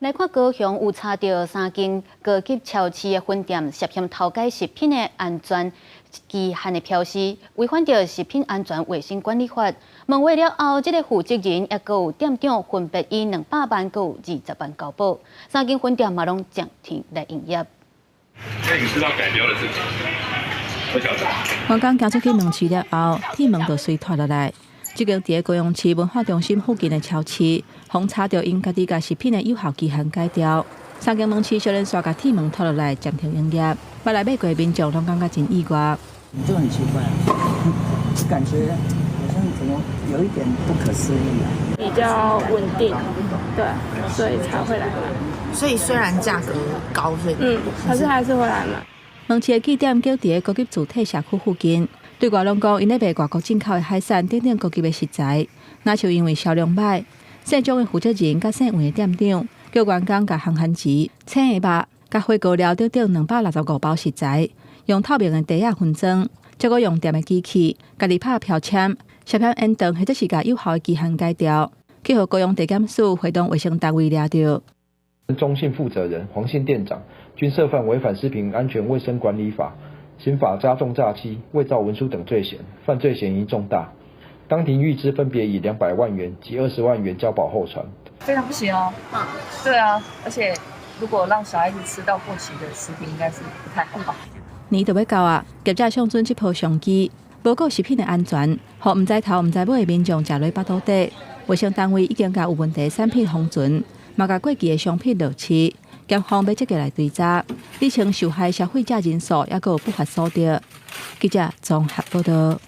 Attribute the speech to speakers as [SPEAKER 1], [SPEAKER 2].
[SPEAKER 1] 來看高雄有查著三間高級超市的分店涉嫌偷改食品的安全期限的標示，違反著食品安全衛生管理法。問話了後，這個負責人抑閣有店長分別以200萬閣有20萬交保，三間分店嘛攏暫停來營業。
[SPEAKER 2] 那你知道改標的事情？不曉得。
[SPEAKER 3] 員工行出去門市了後，鐵門就隨脫落來。這間佇高雄市文化中心附近的超市，予查著𪜶家己共食品的有效期限改掉，三間門市小連續共鐵門脫落來，暫停營業。捌來買過民眾攏感覺真意外。
[SPEAKER 4] 就很奇怪，感覺好像怎麼有一點不可思議啊。
[SPEAKER 5] 比較穩定，對，所以才會來買。
[SPEAKER 6] 所以雖然價格高，所以
[SPEAKER 5] 可是還是會來買。
[SPEAKER 3] 門市的據點就佇高級住宅社區附近。對外攏講，𪜶咧賣外國進口的海產等等高級的食材，若像因為銷量䆀，姓張的負責人佮姓黃的店長叫員工共烘番薯、青的肉、佮火鍋料等等265包食材，用透明的袋仔分裝，再閣用店的機器家己拍標籤，涉嫌延長或者是共有效的期限改掉，去予高雄地檢署會同衛生單位掠著。
[SPEAKER 7] 鍾姓負責人、黃姓店長均涉犯違反食品安全衛生管理法、刑法加重詐欺、偽造文書等罪嫌，犯罪嫌疑重大。當庭諭知分別以200萬元及20萬元交保候傳。
[SPEAKER 8] 非常不行哦。嗯，對啊，而且如果讓小孩子吃到過期的食品，應該是不太好。
[SPEAKER 3] 年就欲到啊，業者相準這波商機，無顧食品的安全，予毋知頭毋知尾的民眾食落腹肚底。衛生單位已經共有問題產品封存，嘛共過期的商品落市，檢方欲積極來追查，釐清受害消費者人數，抑閣有不法所得。記者綜合報道。